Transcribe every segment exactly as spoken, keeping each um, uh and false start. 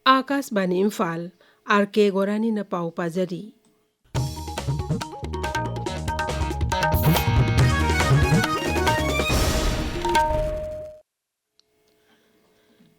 ꯑꯥꯀꯥꯁꯕꯥꯅꯤ Imphal, R ꯀꯦ ꯒꯣꯔꯥꯅꯤꯅ ꯄꯥꯎ ꯄꯥꯖꯔꯤ꯫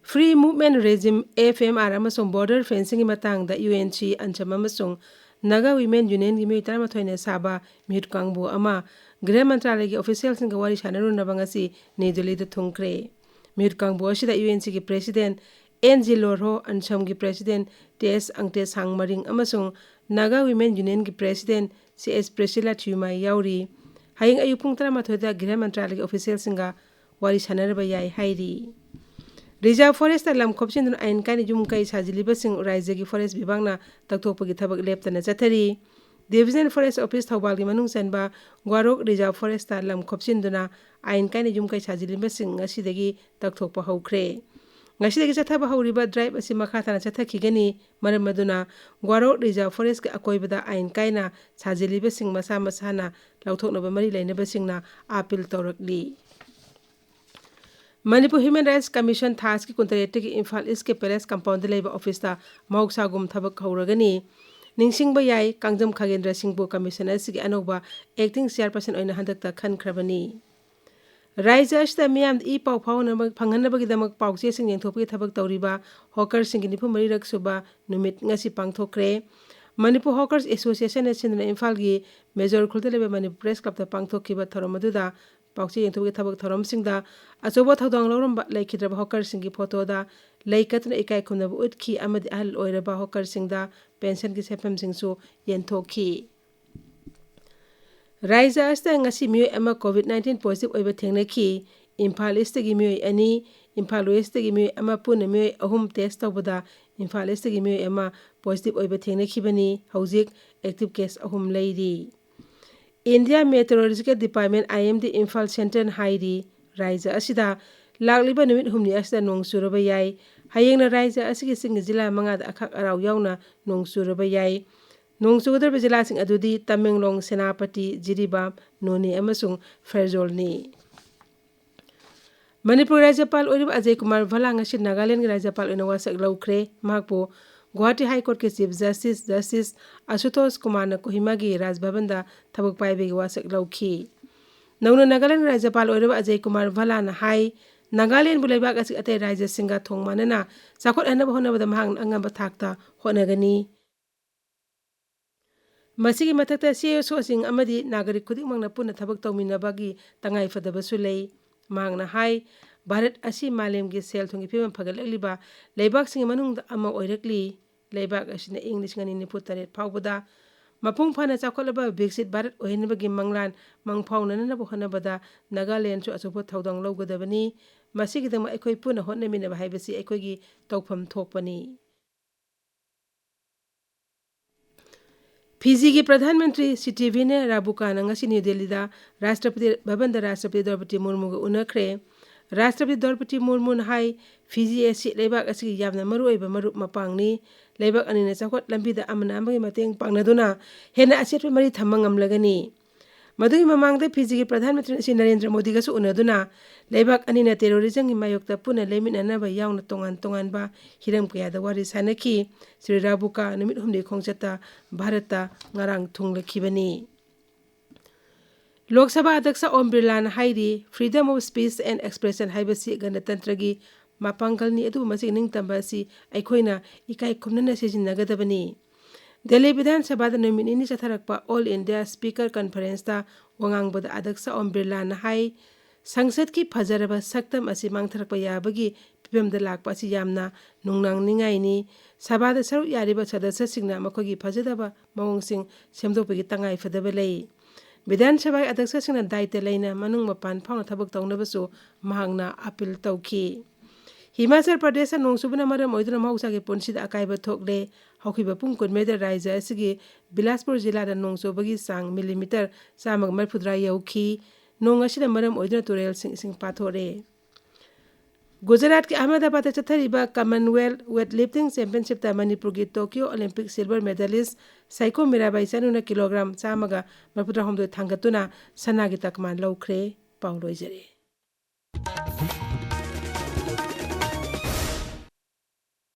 Free Movement Regime, F M R, ꯑꯃꯁꯨꯡ border fencingꯒꯤ ꯃꯇꯥꯡꯗ U N C, ꯑꯟꯁꯝ ꯑꯃꯁꯨꯡ Naga Women Unionꯒꯤ ꯃꯤꯑꯣꯏ ꯇꯔꯥꯃꯥꯊꯣꯏꯅ ꯁꯥꯕ ꯃꯤꯍꯨꯠ ꯀꯥꯡꯕꯨ ꯑꯃ ꯒ꯭ꯔꯤꯍ ꯃꯟꯇ꯭ꯔꯥꯂꯌꯒꯤ officialꯁꯤꯡꯒ ꯋꯥꯔꯤ ꯁꯥꯟꯅꯔꯨꯅꯕ ꯉꯁꯤ ꯅ꯭ꯌꯨ ꯗꯦꯜꯂꯤꯗ ꯊꯨꯡꯈ꯭ꯔꯦ꯫ ꯃꯤꯍꯨꯠ ꯀꯥꯡꯕꯨ ꯑꯁꯤꯗ U N Cꯒꯤ President N G Lorho, ꯑꯟꯁꯝꯒꯤ President T S Angte Sangmaring ꯑꯃꯁꯨꯡ Naga Women Unionꯒꯤ President C S Priscilla Thiuma ꯌꯥꯎꯔꯤ꯫ ꯍꯌꯦꯡ ꯑꯌꯨꯛ ꯄꯨꯡ ꯇꯔꯥꯃꯥꯊꯣꯏꯗ ꯒ꯭ꯔꯤꯍ ꯃꯟꯇ꯭ꯔꯥꯂꯌꯒꯤ officialꯁꯤꯡꯒ ꯋꯥꯔꯤ ꯁꯥꯟꯅꯔꯕ ꯌꯥꯏ ꯍꯥꯏꯔꯤ꯫ Reserve Forestꯇ ꯂꯝ ꯈꯣꯞꯆꯤꯟꯗꯨꯅ ꯑꯥꯏꯟ ꯀꯥꯏꯅ ꯌꯨꯝ ꯀꯩ ꯁꯥꯖꯤꯜꯂꯤꯕꯁꯤꯡ ꯔꯥꯖ꯭ꯌꯒꯤ Forest ꯕꯤꯚꯥꯒꯅ ꯇꯧꯊꯣꯛꯄꯒꯤ ꯊꯕꯛ ꯂꯦꯞꯇꯅ ꯆꯠꯊꯔꯤ꯫ Divisional Forest Office ꯊꯧꯕꯥꯜꯒꯤ ꯃꯅꯨꯡ ꯆꯟꯕ ꯒ꯭ꯋꯥꯔꯣꯛ Reserve Forestꯇ ꯂꯝ ꯈꯣꯞꯆꯤꯟꯗꯨꯅ ꯑꯥꯏꯟ ꯀꯥꯏꯅ ꯌꯨꯝ ꯀꯩ ꯁꯥꯖꯤꯜꯂꯤꯕꯁꯤꯡ ꯉꯁꯤꯗꯒꯤ ꯇꯧꯊꯣꯛꯄ ꯍꯧꯈ꯭ꯔꯦ꯫ ꯉꯁꯤꯗꯒꯤ ꯆꯠꯊꯕ ꯍꯧꯔꯤꯕ drive ꯑꯁꯤ ꯃꯈꯥ ꯇꯥꯅ ꯆꯠꯊꯈꯤꯒꯅꯤ꯫ ꯃꯔꯝ ꯑꯗꯨꯅ ꯒ꯭ꯋꯥꯔꯣꯛ Reserve Forestꯀꯤ ꯑꯀꯣꯏꯕꯗ ꯑꯥꯏꯟ ꯀꯥꯏꯅ ꯁꯥꯖꯤꯜꯂꯤꯕꯁꯤꯡ ꯃꯁꯥ ꯃꯁꯥꯅ ꯂꯧꯊꯣꯛꯅꯕ ꯃꯔꯤ ꯂꯩꯅꯕꯁꯤꯡꯅ appeal ꯇꯧꯔꯛꯂꯤ꯫ Manipur Human Rights Commission ꯊꯥꯁꯀꯤ ꯀꯨꯟꯇꯔꯦꯠꯇꯒꯤ Imphal Eastꯀꯤ Palace Compoundꯗ ꯂꯩꯕ officeꯇ ꯃꯍꯧꯁꯥꯒꯨꯝ ꯊꯕꯛ ꯍꯧꯔꯒꯅꯤ꯫ ꯅꯤꯡꯁꯤꯡꯕ ꯌꯥꯏ, ꯀꯥꯡꯖꯝ ꯈꯥꯒꯦꯟꯗ꯭ꯔ ꯁꯤꯡꯕꯨ commission ꯑꯁꯤꯒꯤ ꯑꯅꯧꯕ acting chairperson ꯑꯣꯏꯅ ꯍꯟꯗꯛꯇ ꯈꯟꯈ꯭ꯔꯕꯅꯤ꯫ ꯔꯥꯖ꯭ꯌ ꯑꯁꯤꯗ ꯃꯤꯌꯥꯝꯗ ꯏ ꯄꯥꯎ ꯐꯥꯎꯅꯕ, ꯐꯪꯍꯟꯅꯕꯒꯤꯗꯃꯛ ꯄꯥꯎꯆꯦꯁꯤꯡ ꯌꯦꯟꯊꯣꯛꯄꯒꯤ ꯊꯕꯛ ꯇꯧꯔꯤꯕ hawkerꯁꯤꯡꯒꯤ ꯅꯤꯐꯨ ꯃꯔꯤꯔꯛ ꯁꯨꯕ ꯅꯨꯃꯤꯠ ꯉꯁꯤ ꯄꯥꯡꯊꯣꯛꯈ꯭ꯔꯦ꯫ ꯃꯅꯤꯄꯨꯔ Hawkers Associationꯅ ꯁꯤꯟꯗꯨꯅ ꯏꯝꯐꯥꯜꯒꯤ ꯃꯦꯖꯣꯔ ꯈꯨꯜꯗ ꯂꯩꯕ ꯃꯅꯤꯄꯨꯔ Press Clubꯇ ꯄꯥꯡꯊꯣꯛꯈꯤꯕ ꯊꯧꯔꯝ ꯑꯗꯨꯗ ꯄꯥꯎꯆꯦ ꯌꯦꯟꯊꯣꯛꯄꯒꯤ ꯊꯕꯛ ꯊꯧꯔꯝꯁꯤꯡꯗ ꯑꯆꯧꯕ ꯊꯧꯗꯥꯡ ꯂꯧꯔꯝꯕ ꯂꯩꯈꯤꯗ꯭ꯔꯕ hawkerꯁꯤꯡꯒꯤ photoꯗ ꯂꯩ ꯀꯠꯇꯨꯅ ꯏꯀꯥꯏ ꯈꯨꯝꯅꯕ ꯎꯠꯈꯤ ꯑꯃꯗꯤ ꯑꯍꯜ ꯑꯣꯏꯔꯕ hawkerꯁꯤꯡꯗ pensionꯒꯤ ꯁꯦꯟꯐꯝꯁꯤꯡꯁꯨ ꯌꯦꯟꯊꯣꯛꯈꯤ꯫ ꯔꯥꯖ꯭ꯌ ꯑꯁꯤꯗ ꯉꯁꯤ ꯃꯤꯑꯣꯏ ꯑꯃ COVID nineteen positive ꯑꯣꯏꯕ ꯊꯦꯡꯅꯈꯤ꯫ ꯏꯝꯐꯥꯜ Eastꯇꯒꯤ ꯃꯤꯑꯣꯏ ꯑꯅꯤ, ꯏꯝꯐꯥꯜ Westꯇꯒꯤ ꯃꯤꯑꯣꯏ ꯑꯃ, ꯄꯨꯟꯅ ꯃꯤꯑꯣꯏ ꯑꯍꯨꯝ test ꯇꯧꯕꯗ ꯏꯝꯐꯥꯜ Eastꯇꯒꯤ ꯃꯤꯑꯣꯏ ꯑꯃ positive ꯑꯣꯏꯕ ꯊꯦꯡꯅꯈꯤꯕꯅꯤ꯫ ꯍꯧꯖꯤꯛ active case ꯑꯍꯨꯝ ꯂꯩꯔꯤ꯫ India Meteorological Department, I M D, Imphal Centreꯅ ꯍꯥꯏꯔꯤ, ꯔꯥꯖ꯭ꯌ ꯑꯁꯤꯗ ꯂꯥꯛꯂꯤꯕ ꯅꯨꯃꯤꯠ ꯍꯨꯝꯅꯤ ꯑꯁꯤꯗ ꯅꯣꯡ ꯆꯨꯔꯕ ꯌꯥꯏ꯫ ꯍꯌꯦꯡꯅ ꯔꯥꯖ꯭ꯌ ꯑꯁꯤꯒꯤ ꯆꯤꯡꯒꯤ ꯖꯤꯂꯥ ꯃꯉꯥꯗ ꯑꯈꯥꯛ ꯑꯔꯥꯎ ꯌꯥꯎꯅ ꯅꯣꯡ ꯆꯨꯔꯕ ꯌꯥꯏ꯫ ꯅꯣꯡ ꯆꯨꯒꯗꯧꯔꯤꯕ ꯖꯤꯂꯥꯁꯤꯡ ꯑꯗꯨꯗꯤ ꯇꯃꯦꯡꯂꯣꯡ, ꯁꯦꯅꯥꯄꯇꯤ, ꯖꯤꯔꯤꯕꯥꯝ, ꯅꯣꯅꯦ ꯑꯃꯁꯨꯡ ꯐꯦꯔꯖꯣꯜꯅꯤ꯫ ꯃꯅꯤꯄꯨꯔ ꯔꯥꯖ꯭ꯌꯄꯥꯜ ꯑꯣꯏꯔꯤꯕ ꯑꯖꯌ ꯀꯨꯃꯥꯔ ꯚꯜꯂꯥ ꯉꯁꯤ ꯅꯥꯒꯥꯂꯦꯟꯒꯤ ꯔꯥꯖ꯭ꯌꯄꯥꯜ ꯑꯣꯏꯅ ꯋꯥꯁꯛ ꯂꯧꯈ꯭ꯔꯦ꯫ ꯃꯍꯥꯛꯄꯨ ꯒꯨꯋꯥꯍꯥꯇꯤ ꯍꯥꯏ ꯀꯣꯔꯠꯀꯤ ꯆꯤꯐ ꯖꯁꯇꯤꯁ, ꯖꯁꯇꯤꯁ ꯑꯁꯨꯇꯣꯁ ꯀꯨꯃꯥꯔꯅ ꯀꯣꯍꯤꯃꯥꯒꯤ ꯔꯥꯖ ꯚꯕꯟꯗ ꯊꯕꯛ ꯄꯥꯏꯕꯒꯤ ꯋꯥꯁꯛ ꯂꯧꯈꯤ꯫ ꯅꯧꯅ ꯅꯥꯒꯥꯂꯦꯟ ꯔꯥꯖ꯭ꯌꯄꯥꯜ ꯑꯣꯏꯔꯤꯕ ꯑꯖꯌ ꯀꯨꯃꯥꯔ ꯚꯜꯂꯥꯅ ꯍꯥꯏ, ꯅꯥꯒꯥꯂꯦꯟꯕꯨ ꯂꯩꯕꯥꯛ ꯑꯁꯤꯒꯤ ꯑꯇꯩ ꯔꯥꯖ꯭ꯌꯁꯤꯡꯒ ꯊꯣꯡ ꯃꯥꯟꯅꯅ ꯆꯥꯎꯈꯠꯍꯟꯅꯕ ꯍꯣꯠꯅꯕꯗ ꯃꯍꯥꯛꯅ ꯑꯉꯝꯕ ꯊꯥꯛꯇ ꯍꯣꯠꯅꯒꯅꯤ꯫ ꯃꯁꯤꯒꯤ ꯃꯊꯛꯇ, ꯁꯤ ꯑꯦꯁ ꯑꯣꯁꯤꯡ ꯑꯃꯗꯤ ꯅꯥꯒꯔꯤꯛ ꯈꯨꯗꯤꯡꯃꯛꯅ ꯄꯨꯟꯅ ꯊꯕꯛ ꯇꯧꯃꯤꯟꯅꯕꯒꯤ ꯇꯉꯥꯏꯐꯗꯕꯁꯨ ꯂꯩ꯫ ꯃꯍꯥꯛꯅ ꯍꯥꯏ, ꯚꯥꯔꯠ ꯑꯁꯤ ꯃꯥꯂꯦꯝꯒꯤ ꯁꯦꯜ ꯊꯨꯝꯒꯤ ꯐꯤꯕꯝ ꯐꯒꯠꯂꯛꯂꯤꯕ ꯂꯩꯕꯥꯛꯁꯤꯡꯒꯤ ꯃꯅꯨꯡꯗ ꯑꯃ ꯑꯣꯏꯔꯛꯂꯤ꯫ ꯂꯩꯕꯥꯛ ꯑꯁꯤꯅ ꯏꯪ ꯂꯤꯁꯤꯡ ꯑꯅꯤ ꯅꯤꯐꯨ ꯇꯔꯦꯠ ꯐꯥꯎꯕꯗ ꯃꯄꯨꯡ ꯐꯥꯅ ꯆꯥꯎꯈꯠꯂꯕ ꯕꯤꯛꯁꯤꯠ ꯚꯥꯔꯠ ꯑꯣꯏꯍꯟꯅꯕꯒꯤ ꯃꯪꯂꯥꯟ ꯃꯪꯐꯥꯎꯅꯅꯕ ꯍꯣꯠꯅꯕꯗ ꯅꯥꯒꯥꯂꯦꯟꯗꯁꯨ ꯑꯆꯧꯕ ꯊꯧꯗꯥꯡ ꯂꯧꯒꯗꯕꯅꯤ꯫ ꯃꯁꯤꯒꯤꯗꯃꯛ ꯑꯩꯈꯣꯏ ꯄꯨꯟꯅ ꯍꯣꯠꯅꯃꯤꯟꯅꯕ ꯍꯥꯏꯕꯁꯤ ꯑꯩꯈꯣꯏꯒꯤ ꯇꯧꯐꯝ ꯊꯣꯛꯄꯅꯤ꯫ ꯐꯤꯖꯤꯒꯤ ꯄ꯭ꯔꯙꯥꯟ ꯃꯟꯇ꯭ꯔꯤ ꯁꯤꯇꯤꯚꯤꯅꯦ ꯔꯥꯕꯨꯀꯥꯅ ꯉꯁꯤ ꯅ꯭ꯌꯨ ꯗꯦꯜꯂꯤꯗ ꯔꯥꯁꯇ꯭ꯔꯄꯇꯤ ꯚꯕꯟꯗ ꯔꯥꯁꯇ꯭ꯔꯄꯇꯤ ꯗ꯭ꯔꯧꯄꯗꯤ ꯃꯨꯔꯃꯨꯒ ꯎꯅꯈ꯭ꯔꯦ꯫ ꯔꯥꯁꯇ꯭ꯔꯄꯇꯤ ꯗ꯭ꯔꯧꯄꯗꯤ ꯃꯨꯔꯃꯨꯅ ꯍꯥꯏ, ꯐꯤꯖꯤ ꯑꯁꯤ ꯂꯩꯕꯥꯛ ꯑꯁꯤꯒꯤ ꯌꯥꯝꯅ ꯃꯔꯨꯑꯣꯏꯕ ꯃꯔꯨꯞ ꯃꯄꯥꯡꯅꯤ꯫ ꯂꯩꯕꯥꯛ ꯑꯅꯤꯅ ꯆꯥꯎꯈꯠ ꯂꯝꯕꯤꯗ ꯑꯃꯅ ꯑꯃꯒꯤ ꯃꯇꯦꯡ ꯄꯥꯡꯅꯗꯨꯅ ꯍꯦꯟꯅ ꯑꯆꯦꯠꯄ ꯃꯔꯤ ꯊꯝꯕ ꯉꯝꯂꯒꯅꯤ꯫ ꯃꯗꯨꯒꯤ ꯃꯃꯥꯡꯗ ꯐꯤꯖꯤꯒꯤ ꯄ꯭ꯔꯙꯥꯟ ꯃꯟꯇ꯭ꯔꯤ ꯁ꯭ꯔꯤ ꯅꯔꯦꯟꯗ꯭ꯔ ꯃꯣꯗꯤꯒꯁꯨ ꯎꯅꯗꯨꯅ ꯂꯩꯕꯥꯛ ꯑꯅꯤꯅ ꯇꯦꯔꯣꯔꯤꯖꯝꯒꯤ ꯃꯥꯌꯣꯛꯇ ꯄꯨꯟꯅ ꯂꯦꯞꯃꯤꯟꯅꯅꯕ ꯌꯥꯎꯅ ꯇꯣꯉꯥꯟ ꯇꯣꯉꯥꯟꯕ ꯍꯤꯔꯝ ꯀꯌꯥꯗ ꯋꯥꯔꯤ ꯁꯥꯟꯅꯈꯤ꯫ ꯁ꯭ꯔꯤ ꯔꯥꯕꯨꯀꯥ ꯅꯨꯃꯤꯠ ꯍꯨꯝꯅꯤ ꯈꯣꯡꯆꯠꯇ ꯚꯥꯔꯠꯇ ꯉꯔꯥꯡ ꯊꯨꯡꯂꯈꯤꯕꯅꯤ꯫ ꯂꯣꯛ ꯁꯚꯥ ꯑꯗ꯭ꯌꯛꯁ ꯑꯣꯝ ꯕꯤꯔꯂꯥꯅ ꯍꯥꯏꯔꯤ, "Freedom of speech and expression ꯍꯥꯏꯕꯁꯤ ꯒꯅꯇꯟꯇ꯭ꯔꯒꯤ ꯃꯄꯥꯡꯒꯜꯅꯤ, ꯑꯗꯨꯕꯨ ꯃꯁꯤꯒꯤ ꯅꯤꯡꯇꯝꯕ ꯑꯁꯤ ꯑꯩꯈꯣꯏꯅ ꯏꯀꯥꯏ ꯈꯨꯝꯅꯅ ꯁꯤꯖꯤꯟꯅꯒꯗꯕꯅꯤ"꯫ ꯗꯦꯜꯂꯤ ꯕꯤꯙꯥꯟ ꯁꯚꯥꯗ ꯅꯨꯃꯤꯠ ꯅꯤꯅꯤ ꯆꯠꯊꯔꯛꯄ ꯑꯣꯜ ꯏꯟꯗꯤꯌꯥ ꯁ꯭ꯄꯤꯀꯔ ꯀꯟꯐꯔꯦꯟꯁꯇ ꯋꯥ ꯉꯥꯡꯕꯗ ꯑꯗ꯭ꯌꯛꯁ ꯑꯣꯝ ꯕꯤꯔꯂꯥꯅ ꯍꯥꯏ, "ꯁꯪꯁꯠꯀꯤ ꯐꯖꯔꯕ ꯁꯛꯇꯝ ꯑꯁꯤ ꯃꯥꯡꯊꯔꯛꯄ ꯌꯥꯕꯒꯤ ꯐꯤꯕꯝꯗ ꯂꯥꯛꯄ ꯑꯁꯤ ꯌꯥꯝꯅ ꯅꯨꯡꯅꯥꯡꯅꯤꯡꯉꯥꯏꯅꯤ꯫ ꯁꯚꯥꯗ ꯁꯔꯨꯛ ꯌꯥꯔꯤꯕ ꯁꯗꯁ꯭ꯌꯁꯤꯡꯅ ꯃꯈꯣꯏꯒꯤ ꯐꯖꯗꯕ ꯃꯑꯣꯡꯁꯤꯡ ꯁꯦꯝꯗꯣꯛꯄꯒꯤ ꯇꯉꯥꯏ ꯐꯗꯕ ꯂꯩ"꯫ ꯕꯤꯙꯥꯟ ꯁꯚꯥꯒꯤ ꯑꯗ꯭ꯌꯛꯁꯁꯤꯡꯅ ꯗꯥꯏꯇ꯭ꯌ ꯂꯩꯅ ꯃꯅꯨꯡ ꯃꯄꯥꯟ ꯐꯥꯎꯅ ꯊꯕꯛ ꯇꯧꯅꯕꯁꯨ ꯃꯍꯥꯛꯅ ꯑꯥꯄꯤꯜ ꯇꯧꯈꯤ꯫ ꯍꯤꯃꯥꯆꯜ ꯄ꯭ꯔꯗꯦꯁꯇ ꯅꯣꯡ ꯆꯨꯕꯅ ꯃꯔꯝ ꯑꯣꯏꯗꯨꯅ ꯃꯍꯧꯁꯥꯒꯤ ꯄꯨꯟꯁꯤꯗ ꯑꯀꯥꯏꯕ ꯊꯣꯛꯂꯦ꯫ ꯍꯧꯈꯤꯕ ꯄꯨꯡ ꯀꯨꯟꯃꯔꯤꯗ ꯔꯥꯖ꯭ꯌ ꯑꯁꯤꯒꯤ ꯕꯤꯂꯥꯁꯄꯨꯔ ꯖꯤꯂꯥꯗ ꯅꯣꯡ ꯆꯨꯕꯒꯤ ꯆꯥꯡ ꯃꯤꯂꯤꯃꯤꯇꯔ ꯆꯥꯝꯃꯒ ꯃꯔꯤꯐꯨꯇꯔꯥ ꯌꯧꯈꯤ꯫ ꯅꯣꯡ ꯑꯁꯤꯅ ꯃꯔꯝ ꯑꯣꯏꯗꯨꯅ ꯇꯨꯔꯦꯜꯁꯤꯡ ꯏꯁꯤꯡ ꯄꯥꯊꯣꯛꯂꯦ꯫ ꯒꯨꯖꯔꯥꯠꯀꯤ ꯑꯍꯃꯗꯥꯕꯥꯗꯇ ꯆꯠꯊꯔꯤꯕ ꯀꯃꯟꯋꯦꯜꯊ ꯋꯦꯠ ꯂꯤꯐꯇꯤꯡ ꯆꯦꯝꯄꯤꯌꯟꯁꯤꯞꯇ ꯃꯅꯤꯄꯨꯔꯒꯤ Tokyo Olympic silver medalist Saikhom Mirabai ꯆꯅꯨꯅ ꯀꯤꯂꯣꯒ꯭ꯔꯥꯝ ꯆꯥꯝꯃꯒ ꯃꯔꯤꯐꯨꯇꯔꯥꯍꯨꯝꯗꯣꯏ ꯊꯥꯡꯒꯠꯇꯨꯅ ꯁꯅꯥꯒꯤ ꯇꯛꯃꯥꯟ ꯂꯧꯈ꯭ꯔꯦ꯫ ꯄꯥꯎ ꯂꯣꯏꯖꯔꯦ꯫